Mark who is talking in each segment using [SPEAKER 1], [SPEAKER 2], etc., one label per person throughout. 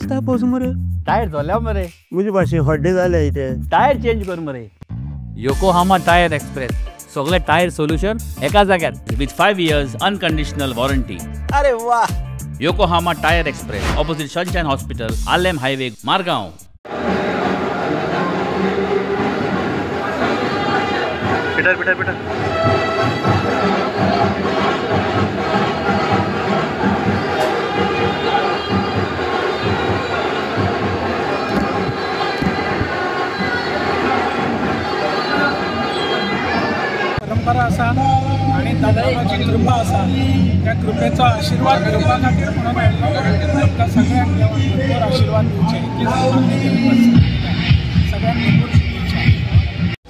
[SPEAKER 1] दिसता पोस मरे.
[SPEAKER 2] टायर जोल्या मरे.
[SPEAKER 1] म्हजे भाशेन हड्डे जाले इथे.
[SPEAKER 2] टायर चेंज कर मरे. योकोहामा टायर एक्सप्रेस, सगळे टायर सोल्युशन एका जाग्यार विथ 5 years unconditional warranty.
[SPEAKER 1] अरे वा.
[SPEAKER 2] Yokohama tyre express, opposite Sunshine hospital, Arlem highway, Margao.
[SPEAKER 3] Peter Peter Peter.
[SPEAKER 4] परंपरा आसा आनी दादाबाची कृपा आसा, त्या कृपेचो आशिर्वाद घेवपा खातीर म्हणून आयिल्लो. आमकां सगळ्यांक देवान भरपूर आशिर्वाद दिवचे इतलीच सगळ्यांक भरपूर शुभेच्छा.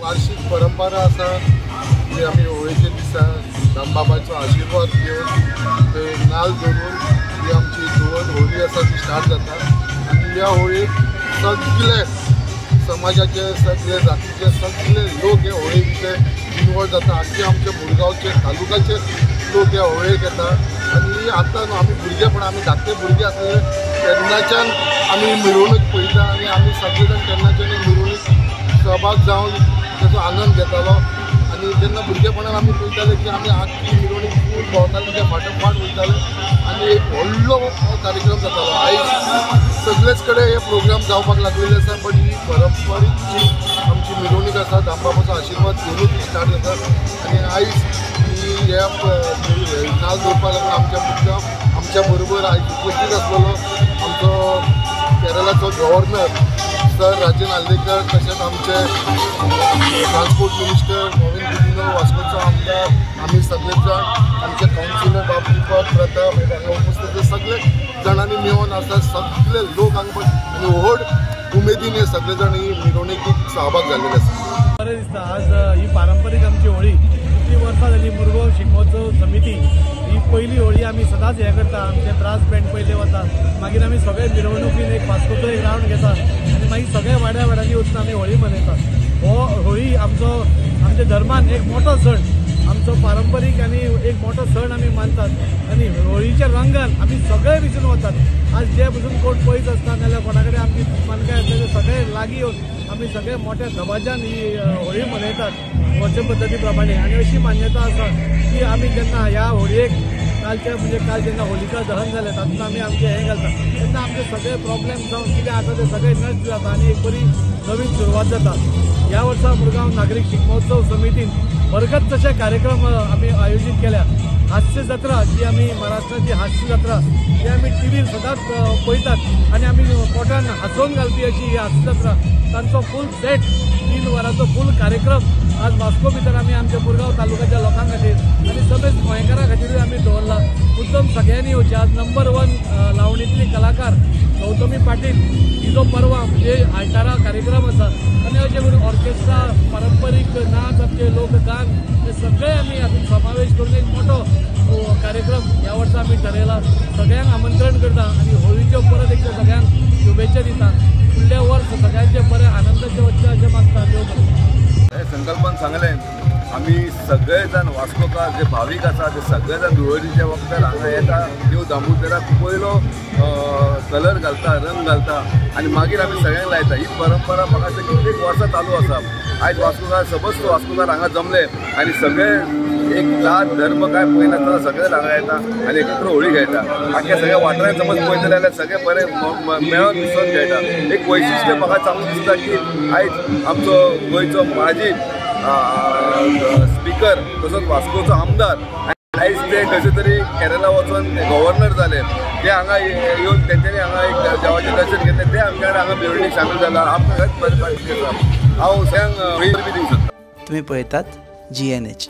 [SPEAKER 5] वार्षिक परंपरा आसा की आमी होळयेच्या दिसा दामबाबाचो आशिर्वाद घेवन ते नाल धरून ही आमची धुवन होळी आसा ती स्टार्ट जाता. आनी ह्या होळयेक सगळे समाजाचे, सगळे जातीचे सगळे लोक हे होळये भितर इनवॉल्व जाता. आमचे आमच्या मुरगांवचे तालुक्याचे लोक ह्या होळयेक येता. आनी आतां न्हू आमी भुरगेपण, आमी धाकटे भुरगे आसले तेन्नाच्यान आमी मिरवणूक पळयता आनी आमी सगळे जाण तेन्नाच्यान मिरवणूक सहभाग जावन ताचो आनंद घेतालो. आनी जेन्ना भुरगेपणान आमी पळयताले की आमी आख्खी मिरवणूक फूल भोंवताले, त्या फाटोफाट वयताले आनी एक व्हडलो कार्यक्रम जातालो. आयज सगळेच कडेन हे प्रोग्राम जावपाक लागलेले आसा, बट he परंपरीक जी आमची मिरवणूक आसा दामबाबाचो आशिर्वाद घेवन ती स्टार्ट जाता. आनी आयज ही ह्या नाल दवरपाक लागून आमच्या मुद्दाम आमच्या बरोबर आयज उपस्थित आसलेलो आमचो केरळाचो गव्हर्नर सर राजन आर्लेकर, तशेंच आमचे ट्रान्सपोर्ट मिनिस्टर मॉविन गुदिन्हो, वास्कोचो आमदार, आमी सगळे जाण, आमचे कावन्सिलर बाब दीपक प्रताप हे हांगा उपस्थित सगळे जाणांनी मेळून आसा. सगळे लोक हांगा आनी व्हड उमेदीन हे सगळे जाण ही मिरवणुकीक सहभाग जाल्ले आसा.
[SPEAKER 6] बरें दिसता आज ही पारंपरीक आमची होळी कितली वर्सां जाली. मुरगांव शिगमोत्सव समिती ही पयली होळी आमी सदांच हें करता. आमचे ब्रास बँड पयले वता, मागीर आमी सगळे मिरवणुकीन एक वास्कोचो एक रावंड घेता आनी मागीर सगळे वाड्या वाड्यांनी वचून आमी होळी मनयतात. हो होळी आमचो आमच्या धर्मान एक मोठो सण, आमचो पारंपरीक आनी एक मोठो सण आमी मानतात. आनी होळीच्या रंगान आमी सगळे विसरून वतात. आज जे पसून कोण पयस आसता नाजाल्यार कोणा कडेन आमची मानकाय आसता ते सगळे लागीं येवन आमी सगळे मोठ्या दबाज्यान ही होळी मनयतात वर्ष पद्दती प्रमाणे. आनी अशी मान्यता आसा की आमी जेन्ना ह्या होळयेक कालच्या म्हणजे काल जेन्ना होलिका दहन जालें तातूंत आमी आमचें हें घालता तेन्ना आमचे सगळे प्रॉब्लेम जावन कितें आसा ते सगळे नश्ट जाता आनी एक बरी नवीन सुरवात जाता. ह्या वर्सा मुरगांव नागरीक शिगमोत्सव समितीन भरगत तशे कार्यक्रम आमी आयोजीत केल्या. हास्य जात्रा जी आमी महाराष्ट्राची हास्य जात्रा जी आमी टिवीर सदांच पळयतात आनी आमी पोटान हांसोवन घालपी अशी ही हास्य जात्रा, तांचो फूल सेट 3 वरांचो फूल कार्यक्रम आज वास्को भितर आमी आमच्या मुरगांव तालुक्याच्या लोकां खातीर आनी सगळेच गोंयकारां खातीरूय आमी दवरला. मुद्दम सगळ्यांनी येवचें. आज नंबर 1 लावणीतली कलाकार गौतमी पाटील हिजो परवा म्हणजे आयतारा कार्यक्रम आसा आनी अशें करून ऑर्केस्ट्रा, पारंपरीक नाच, आमचे लोकगान हे सगळे आमी हातूंत समावेश करून एक मोठो कार्यक्रम ह्या वर्सा आमी ठरयला. सगळ्यांक आमंत्रण करता आनी होळीच्यो परत एकदा सगळ्यांक शुभेच्छा दिता. फुडलें वर्स सगळ्यांचें बरें आनंदाचें वचचें अशें मागता. देव बरें.
[SPEAKER 7] हे संकल्पन सांगलें आमी सगळे जाण वास्कोकार जे भावीक आसा ते सगळे जाण धुळवटीच्या वखदार हांगा येता, देव दामोदराक पयलो कलर घालता, रंग घालता आनी मागीर आमी सगळ्यांक लायता. ही परंपरा म्हाका दिसता कितलेक वर्सां चालू आसा. आयज वास्कोकार सबस्त वास्कोकार हांगा जमले आनी सगळे एक जात धर्म काय पळयनासतना सगळे हांगा येता आनी एकत्र होळी खेळटा. आख्या सगळ्या वाठारांत समज पळयतले जाल्यार सगळे बरे मेळोन मिसळून खेळटा. एक वैशिश्ट्य म्हाका चांगलें दिसता की आयज आमचो गोंयचो माजी स्पिकर तसोच वास्कोचो आमदार आयज ते कशे तरी केरला वचून गव्हर्नर जाले, ते हांगा येवन तेंच्यांनी हांगा एक देवाचें दर्शन घेतलें, ते आमच्या कडेन हांगा मिरवणूक सामील जाला. आमकां खरेंच बरें दिसता. हांव सगळ्यांक बी दिवंक सोदता.
[SPEAKER 8] तुमी पळयतात GNH.